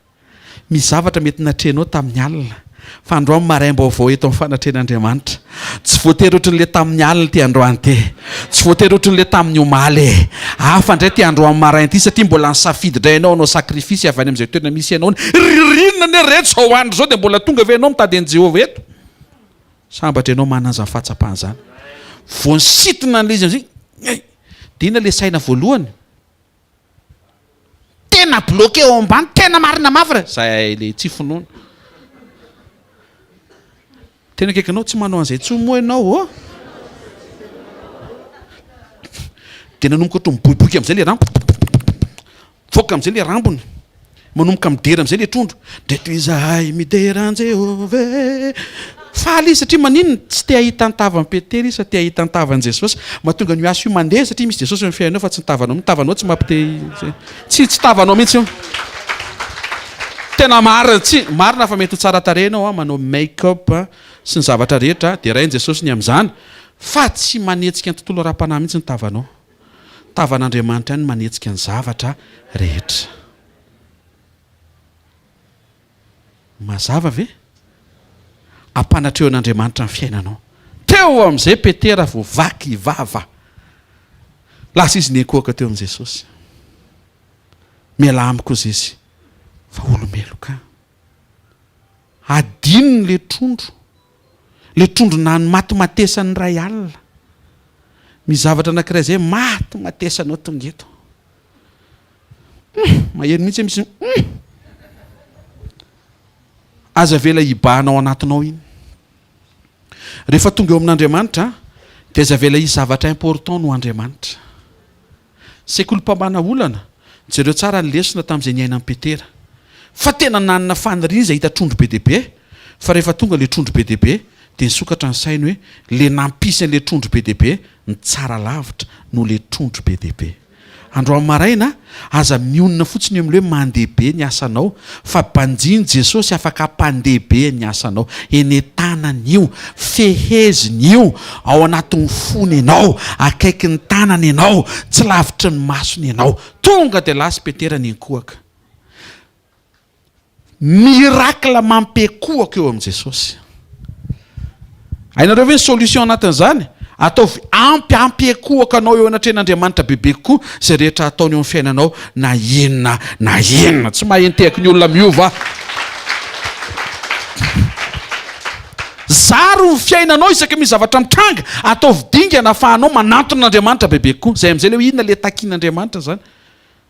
S1: Misy zavatra mety natrehinao tamin'ny alina, fa androany maraim-baovao eto amin'ny fanatrehan'Andriamanitra. Tsy voatery ohatran'ilay tamin'ny alina ity androany ity. Tsy voatery ohatran'ilay tamin'ny omaly e. Hafa indray ity androany maraina ity satria mbola nisafidy indray ianao hanao sacrifice avy any amin'izay toerana misy ianao. Ririnina anie reto izao andro izao dia mbola tonga ve ianao mitady an'i Jehovah eto? Sambatra ianao manana izany fahatsapana izany. Vao nisintona an'ilay izy amin'izay, dia inona ilay saina voalohany? Tena bloqué ao ambany, tena marina mafy re. Zay le tsy finoana. Tena akaikinao tsy manao an'izay intsony moa ianao ô? Dia nanomboka ohatry miboiboika amin'izay le rano. Mivoaka amin'izay ilay rambony. Manomboka midera amin'izay ilay trondro. Ndreto izahay midera an'i Jehovah e! Faly izy satria maninona? Tsy te hahita ny tavan'i Petera izy fa te hahita ny tavan'i Jesosy. Mahatonga an'io asa io mandeha satria misy Jesosy eo amin'ny fiainanao fa tsy ny tavanao. Ny tavanao tsy mampite tsy tsy tavanao mihitsy io. Tena marina tsy marina fa mety ho tsara tarehy ianao manao make up sy ny zavatra rehetra, derain'i Jesosy ny amin'izany fa tsy manetsika ny tontolo ara-panahy mihitsy ny tavanao. Tavan'Andriamanitra ihany manetsika ny zavatra rehetra. Mazava ve? Ampanatreho an'Andriamanitra ny fiainanao. Teo amin'izay Petera vao vaky vava. Lasa izy niankohoka teo amin'i Jesosy. Mialà amiko hozy izy, fa olo-meloka aho. Adinony le trondro. Le trondro nanimatematesany iray alina. Misy zavatra anankiray izay matimatesanao tonga eto. Hum, maheno mihitsy misy hum. Aza avela hibahana ao anatinao iny. Rehefa tonga eo amin'Andriamanitra dia aza avela hisy zavatra important noho Andriamanitra. Sekolim-pamahana olana, jereo tsara ny lesona tamin'izay niainan'i Petera. Fa tena nanana faniriana izy hahita trondro be dia be, fa rehefa tonga ilay trondro be dia be, dia nisokatra ny sainy hoe ilay nampisy an'ilay trondro be dia be no tsara lavitra noho ilay trondro be dia be. Androany maraina, aza mionona fotsiny eo amin'ilay hoe mandeha be ny asanao, fa banjino Jesosy afaka hampandeha be ny asanao. Eny an-tanany io, feheziny io, ao anatin'ny fony ianao, akaikin'ny tanany ianao, tsy lavitry ny masony ianao. Tonga dia lasa i Petera niankohoka. Miracle mampiankohoka eo amin'i Jesosy. Hainareo ve ny solution anatin'izany? Ataovy ampy hampiankohoka anao eo anatrehan'Andriamanitra bebe kokoa izay rehetra ataony eo amin'ny fiainanao na inona na inona. Tsy mahay entehaky ny olona miova aho. Zaro ny fiainanao isaky misy zavatra mitranga, ataovy dingana ahafahanao manantona an'Andriamanitra bebe kokoa. Izay amin'izay ilay hoe inona ilay takian'Andriamanitra izany.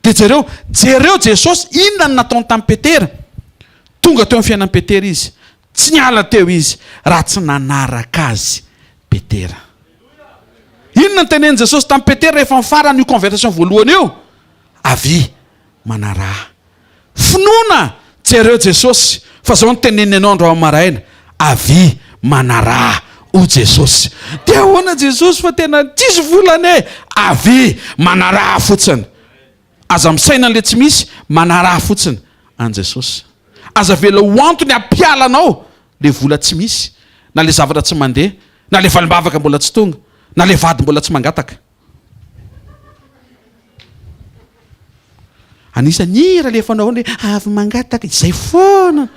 S1: Dia jereo, jereo Jesosy, inona no nataony tamin'i Petera? Tonga teo amin'ny fiainan'i Petera Izy. Tsy niala teo Izy raha tsy nanaraka Azy Petera. Inona no tenenin'i Jesosy tamin'i Petera rehefa nifarana io conversation voalohany io? Avia, manaraha. Finoana! Jereo Jesosy, fa zao no teneniny anao androany maraina, avia, manaraha, hoy Jesosy. Dia ahoana Jesosy fa tena tsisy vola anie? Avia, manaraha fotsiny. Aza misaina an'ilay tsy misy, manaraha fotsiny an'i Jesosy. Aza avela ho antony hampiala anao ilay vola tsy misy, na ilay zavatra tsy mandeha, na ilay valim-bavaka mbola tsy tonga, na ilay vady mbola tsy mangataka. Anisan'ny hira alefanao ao ny hoe avy mangataka, izay foana.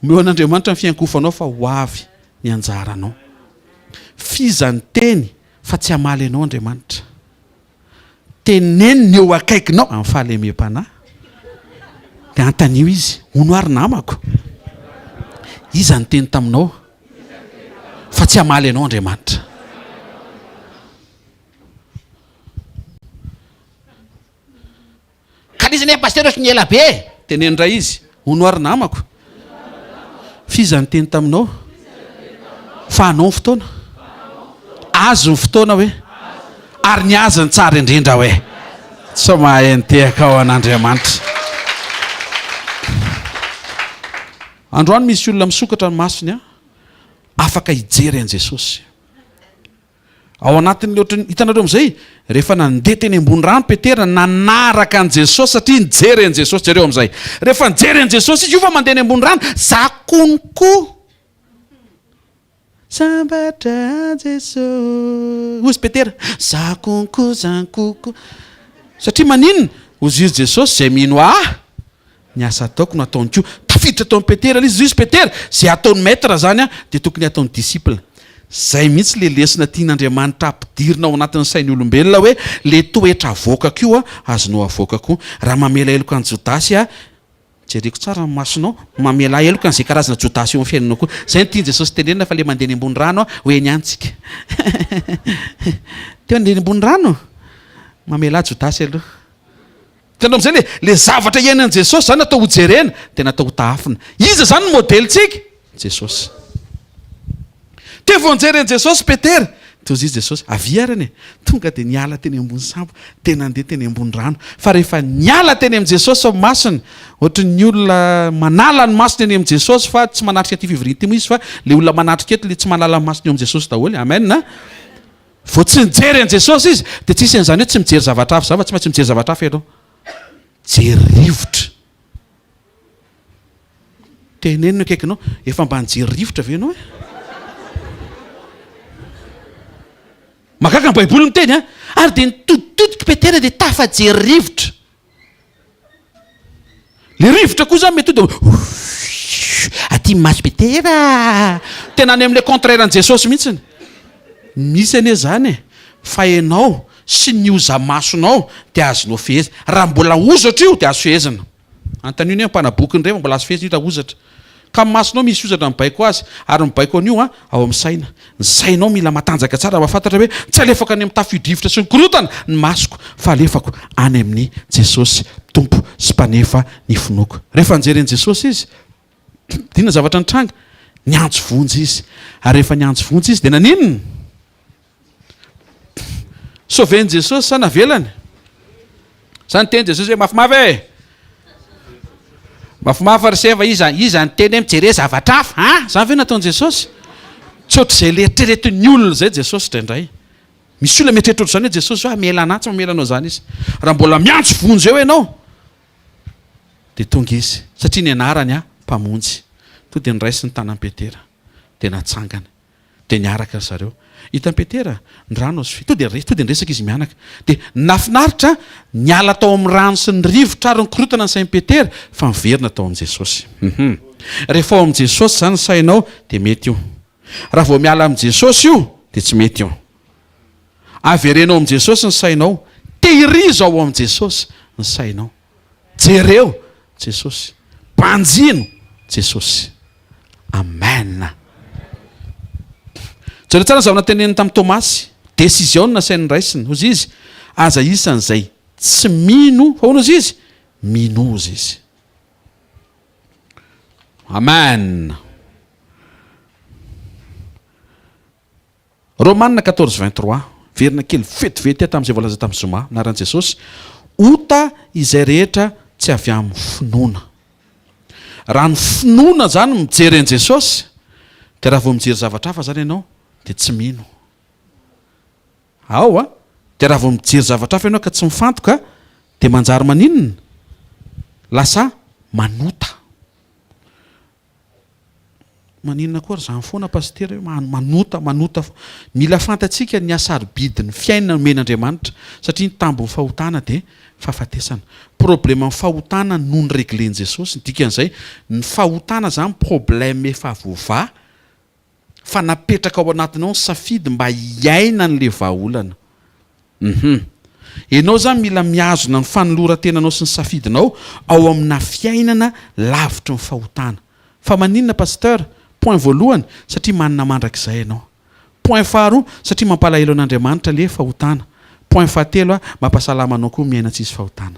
S1: Omeo an'Andriamanitra ny fiankofanao fa ho avy ny anjaranao. F'iza ny teny fa tsy hamaly anao Andriamanitra. Teneno ny eo akaikinao amin'ny fahalemem-panahy. Dia antanio izy, hono ary namako, iza niteny taminao fa tsy hamaly anao Andriamanitra? Ka iza anie pasitera ohatry ny ela be e! Teneno indray izy, hono ary namako, f'iza niteny taminao fa anao ny fotoana? Azy ny fotoana hoe? Ary ny azy ny tsara indrindra hoe? Sao mahay nitehaka ao an'Andriamanitra. Androany misy olona misokatra ny masony afaka hijery an'i Jesosy. Ao anatin'ny ohatran'ny, hitanareo amin'izay, rehefa nandeha teny ambony rano Petera, nanaraka an'i Jesosy satria nijery an'i Jesosy. Jereo amin'izay. Rehefa nijery an'i Jesosy izy, io fa mandeha eny ambony rano, za konko. Sambatra Jesosy. Hozy Petera, za konko, za konko. Satria maninona? Hozy izy Jesosy, izay mino ahy, Ny asa ataoko no ataony koa. Tafiditra tao amin'i Petera ilay izy. Hoy izy, Petera, izay ataon'ny maître izany dia tokony hataon'ny disciple. Izay mihitsy ilay lesona tian'Andriamanitra hampidirina ao anatin'ny sain'ny olombelona hoe ilay toetra avoakako io azonao avoaka koa. Raha mamela heloka an'i Jodasy aho, jereko tsara ny masonao, mamelà heloka an'izay karazana Jodasy eo amin'ny fiainanao koa. Izay no tian'i Jesosy tenenina fa ilay mandeha eny ambony rano ho eny ihany tsika. Teo andeha eny ambony rano? Mamelà Jodasy aloha. Hitanao amin'izay le le zavatra iainan'i Jesosy zany natao ho jerena dia natao ho tahafina. Iza zany no modelintsika? Jesosy. Teo vao nijery an'i Jesosy Petera Toy izy Jesosy, avia ary anie. Tonga dia niala teny ambony sambo, dia nandeha teny ambony rano. Fa rehefa niala teny amin'i Jesosy ny masony, ohatry ny olona manala ny masony eny amin'i Jesosy fa tsy manatrika ity fivoriana ity moa izy fa ilay olona manatrika eto ilay tsy manala ny masony eo amin'i Jesosy daholo. Amen a! Vao tsy nijery an'i Jesosy izy, dia tsisy an'izany hoe tsy mijery zavatra hafa izany fa tsy maintsy mijery zavatra hafa ianao. Jery rivotra. Teneno ny akaikinao, efa mba nijery rivotra ve ianao e? Mahagaga ny Baiboly miteny an! Ary dia nitoditodika Petera dia tafajery rivotra. Le rivotra koa zany mety ho dia aty maso Petera. Tena any amin'ilay contraire an'i Jesosy mihitsiny. Misy anie zany e, fa ianao sy ny hoza-masonao dia azonao fehezina. Raha mbola hozatra io dia azo fehezina. Anontanio ny mpanabokiny ireny fa mbola azo fehezina io raha hozatra. Ka amin'ny masonao misy hozatra mibaiko azy, ary mibaiko an'io an, ao amin'ny saina. Ny sainao mila matanjaka tsara mahafantatra hoe tsy alefako any amin'ny tafio-drivotra sy ny korontana ny masoko fa alefako any amin'i Jesosy Tompo sy Mpanefa ny finoako. Rehefa nijery an'i Jesosy izy, inona zavatra nitranga? Niantso vonjy izy. Ary rehefa niantso vonjy izy dia naninona? Sauver-n'i Jesosy sa navelany? Sa niteny Jesosy hoe mafimafy e! Mafimafy ry se fa iza iza niteny hoe mijere zavatra hafa an! Zany ve nataon'i Jesosy? Tsy ohatr'izay le eritreretin'ny olona izay Jesosy indraindray. Misy olona mieritreritra ohatr'izany hoe Jesosy hoe hamela anah, tsy mamela anao izany izy. Raha mbola miantso vonjy eo ianao dia tonga izy satria ny anarany an, Mpamonjy. Tonga dia noraisiny ny tanan'i Petera dia natsangany. Dia niaraka ry zareo. Hitan'i Petera ny rano azo to dia to dia niresaka izy mianaka. Dia nahafinaritra, niala tao amin'ny rano sy ny rivotra ary nikorontana ny sain'i Petera fa niverina tao amin'i Jesosy. Hum. Rehefa ao amin'i Jesosy izany ny sainao dia mety io. Raha vao miala amin'i Jesosy io dia tsy mety io. Avereno ao amin'i Jesosy ny sainao. Tehirizo ao amin'i Jesosy ny sainao. Jereo Jesosy. Banjino Jesosy. Amen. Jereo tsara ny zavatra noteneniny tamin'i Tomasy. Décision no nasainy noraisiny. Hozy izy, aza isan'izay tsy mino, fa hono hozy izy, minoa hozy izy. Amen. Romana quatorze vingt trois, Miverina kely vetivety aho tamin'izay voalaza tamin'ny zoma, anaran'i Jesosy, ota izay rehetra tsy avy amin'ny finoana. Raha ny finoana izany mijery an'i Jesosy, dia raha vao mijery zavatra hafa izany ianao, dia tsy mino. Ao a! Dia raha vao mijery zavatra hafa ianao ka tsy mifantoka, dia manjary maninona? Lasa manota. Maninona koa ary zany foana Pasitera hoe manota manota foana. Mila fantatsika ny hasarobidin'ny fiainana nomen'Andriamanitra satria ny tambin'ny fahotana dia fahafatesana. Problème ny fahotana no ni-reglen'i Jesosy, ny dikan'izay ny fahotana zany problème efa voavaha fa napetraka ao anatinao ny safidy mba hiaina an'le vahaolana. Hum. Enao zany mila mihazona ny fanoloran-tenanao sy ny safidinao ao amina fiainana lavitry ny fahotana. Fa maninona Pasteur? Point voalohany, satria manana mandrakizay ianao. Point faharoa, satria mampalahelo an'Andriamanitra le fahotana. Point fahatelo, mampasalama anao koa miaina tsisy fahotana.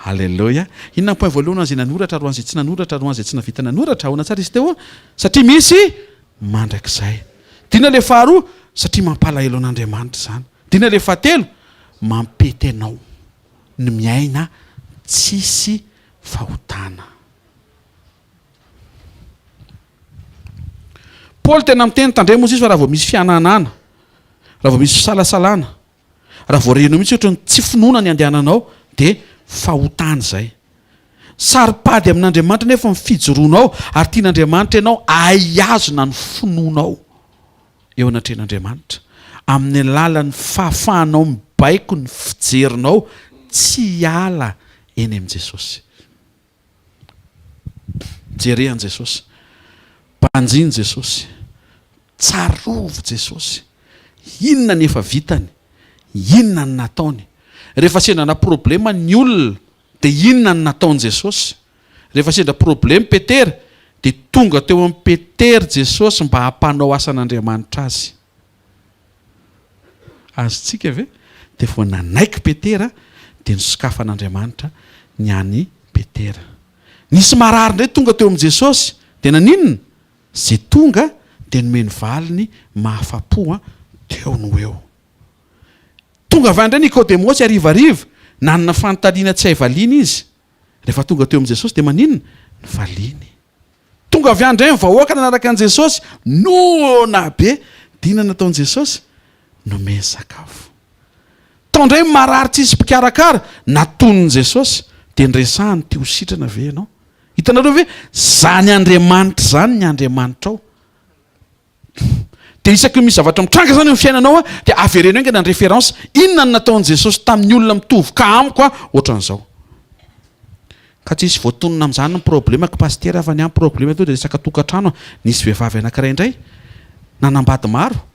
S1: Alléluia. Inona ny point voalohany ho an'izay nanoratra ary ho an'izay tsy nanoratra ary ho an'izay tsy navita nanoratra? Ahoana tsara izy teo? Satria misy mandrakizay. Dina le faharoa, satria mampalahelo an'Andriamanitra izany. Dina le fahatelo, mampety anao ny miaina tsisy fahotana. Paoly tena miteny, tandremo ozy izy fa raha vao misy fihananana, raha vao misy fisalasalana, Raha vao renao mihitsy ohatran'ny tsy finoana ny andehananao dia fahotana izay. Saro-pady amin'Andriamanitra nefa ny fijoroanao ary tian'Andriamanitra ianao ahihazona ny finoanao eo anatrehan'Andriamanitra amin'ny alalan'ny fahafahanao mibaiko ny fijerinao tsy hiala eny amin'i Jesosy. Jere an'i Jesosy. Banjino Jesosy. Tsarovy Jesosy. Inona ny efa vitany? Inona ny nataony? Rehefa sendra na problema ny olona dia inona ny nataon'i Jesosy? Rehefa sendra problema Petera dia tonga teo amin'i Petera Jesosy mba hampanao asan'Andriamanitra azy. Azontsika ve? Dia vao nanaiky Petera dia nosokafan'Andriamanitra ny an'i Petera. Nisy marary indray tonga teo amin'i Jesosy dia naninona? Izay tonga Dia nomeny valiny mahafa-po teo no eo. Tonga avy any indray Nikodemosy harivariva, nanana fanontaniana tsy hay valiana izy. Rehefa tonga teo amin'i Jesosy dia maninona? Nivaliany. Tonga avy any indray ny vahoaka nanaraka an'i Jesosy, noana be. Dia inona nataon'i Jesosy? Nomeny sakafo. Tao indray ny marary tsisy mpikarakara, natonin'i Jesosy, dia niresahany, te ho sitrana ve ianao? Hitanareo ve? Izany Andriamanitra izany ny Andriamanitrao. Dia isaky ny misy zavatra mitranga izany eo amin'ny fiainanao dia avereno haingana ny référence, inona no nataon'i Jesosy tamin'ny olona mitovy cas amiko ohatran'izao. Ka tsisy voatonona amin'izany ny problemako Pasitera fa ny ahy ny problema tonga dia resaka tokantrano, nisy vehivavy anankiray indray nanambady maro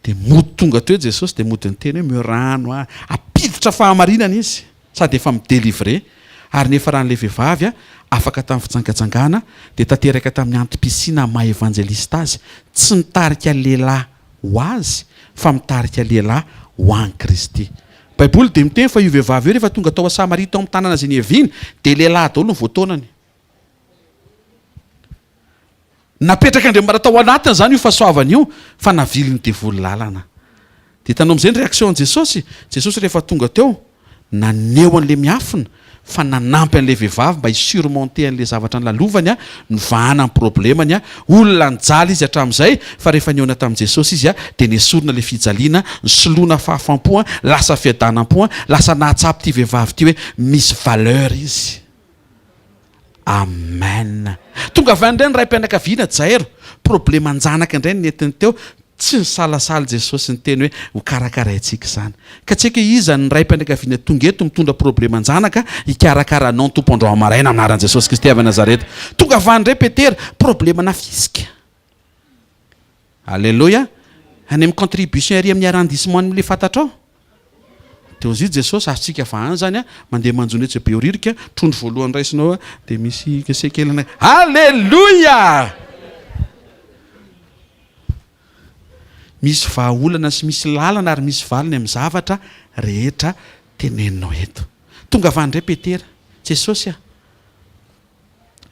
S1: Dia mody tonga teo Jesosy dia mody niteny hoe omeo rano aho. Ampiditra fahamarinana izy sady efa mi-delivrer. Ary nefa raha an'ilay vehivavy afaka tamin'ny fijangajangana dia tanteraka tamin'ny antom-pisiana maha evanjelista azy, tsy mitarika lehilahy ho azy fa mitarika lehilahy ho an'i Kristy. Baiboly dia miteny fa io vehivavy io rehefa tonga tao Samaria tao amin'ny tanana izay niaviany dia lehilahy daholo no voataonany. Napetrak'Andriamanitra tao anatiny izany io fahasoavana io fa navilin'ny devoly lalana. Dia hitanao amin'izay ny réaction an'i Jesosy? Jesosy rehefa tonga teo, naneho an'ilay miafina fa nanampy an'ilay vehivavy mba hi-surmonter an'ilay zavatra nolalovany, nivahana ny problemany, olona nijaly izy hatramin'izay fa rehefa nihaona tamin'i Jesosy izy dia nesorina ilay fijaliana, nisoloana fahafam-po, lasa fiadanam-po, lasa nahatsapa ity vehivavy ity hoe misy valeur izy. Amen. Tonga avy any indray ny raim-pianakaviana Jairo, probleman-janaka indray no nentiny teo, tsy nisalasala Jesosy niteny hoe ho karakaraintsika izany. Ka tsy haiko hoe iza ny raim-pianakaviana tonga eto mitondra probleman-janaka, hikarakara anao ny Tompo androany maraina amin'ny anaran'i Jesosy Kristy avy any Nazareta. Tonga avy any indray Petera, problemana fisika. Aleloia! Any amin'ny contribution ery amin'ny arrondissement any amin'ilay fantatrao. Dia hozy Jesosy, azontsika vahana izany an, mandeha manjono etsy Behoririka, trondro voalohany raisinao dia misy sekely anay. Aleloia! Misy vahaolana sy misy lalana ary misy valiny amin'ny zavatra rehetra teneninao eto. Tonga avy any indray Petera, Jesosy a!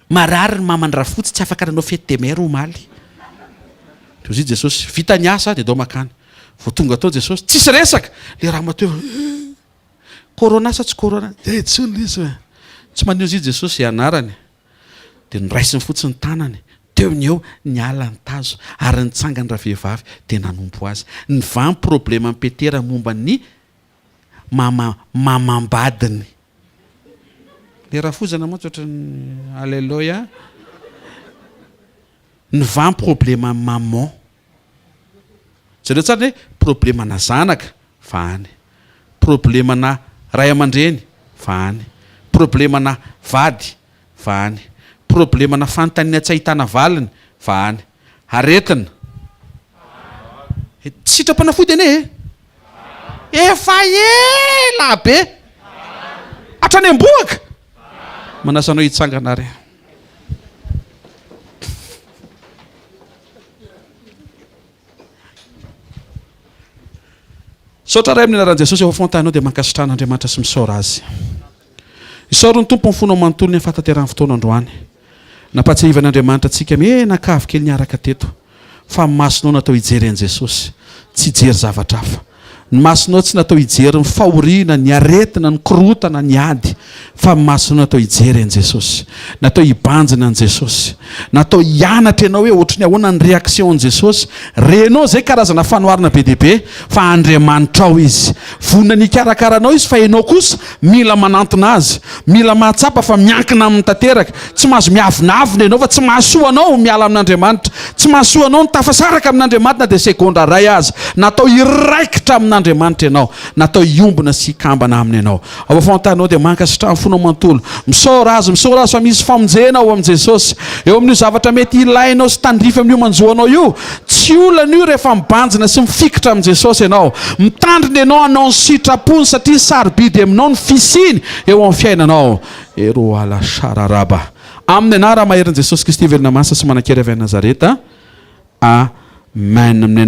S1: Marary ny maman'i Rafotsy tsy afaka nanao fety de mère omaly. Dia hoy Jesosy, vita ny asa dia ndao makany. Vao tonga tao Jesosy, tsisy resaka! Le ramatoa eo, eh! Corona sa tsy corona? Dia intsony le izy e! Tsy maninona hoy Jesosy izay anarany. Dia noraisiny fotsiny ny tanany, teo ny eo, niala ny tazo, ary nitsangana ravehivavy dia nanompo azy. Nivaha ny probleman'i Petera momba ny mama mamam-badiny. Le rafozana mantsy ohatran'ny aleloia. Ny van problema maman. Jereo tsara ny hoe problemana zanaka vahany. Problemana ray aman-dreny vahany. Problemana vady vahany. Problemana fanontaniana tsy ahitana valiny vahany. Aretina. Tsy sitram-panafody anie e! Efa ela be! Hatrany am-bohoka! Manasa anao hitsangana ary. Misaotra Ray amin'ny anaran'i Jesosy eo afovoan-taninao dia mankasitraha an'Andriamanitra sy misaora Azy. Isaory ny Tompo ny fonao manontolo ny amin'ny fahatanterahan'ny fotoana androany. Nampahatsiahivan'Andriamanitra antsika mianakavy kely niaraka teto fa ny masonao natao hijery an'i Jesosy, tsy hijery zavatra hafa. Ny masonao tsy natao hijery ny fahoriana, ny aretina, ny korontana, ny ady, fa ny masonao natao hijery an'i Jesosy. Natao hibanjina an'i Jesosy. Natao hianatra ianao hoe ohatry ny ahoana ny réaction-n'i Jesosy. Renao izay karazana fanoharana be dia be fa Andriamanitrao Izy. Vonona ny hikarakara anao Izy fa ianao kosa Mila manantona Azy. Mila mahatsapa fa miankina Aminy tanteraka. Tsy mahazo miavonavona ianao fa tsy mahasoa anao ny miala amin'Andriamanitra. Tsy mahasoa anao ny tafasaraka amin'Andriamanitra na dia segondra iray aza. Natao hiraikitra amin'Andriamanitra ianao. Natao hiombona sy hikambana Aminy ianao. Ao afovoan-taninao dia mankasitraha ny fonao manontolo. Misaora Azy, misaora Azy fa misy famonjena ao amin'i Jesosy. Eo amin'io zavatra mety ilainao sy tandrify amin'io manjo anao io, Tsy olana io rehefa mibanjina sy mifikitra amin'i Jesosy ianao. Mitandrina ianao hanao ny sitrapony satria sarobidy aminao ny fisiany eo amin'ny fiainanao. Eroala shararaba. Amin'ny anara maherin'i Jesosy Kristy velona masina sy manan-kery avy any Nazareta. Amen.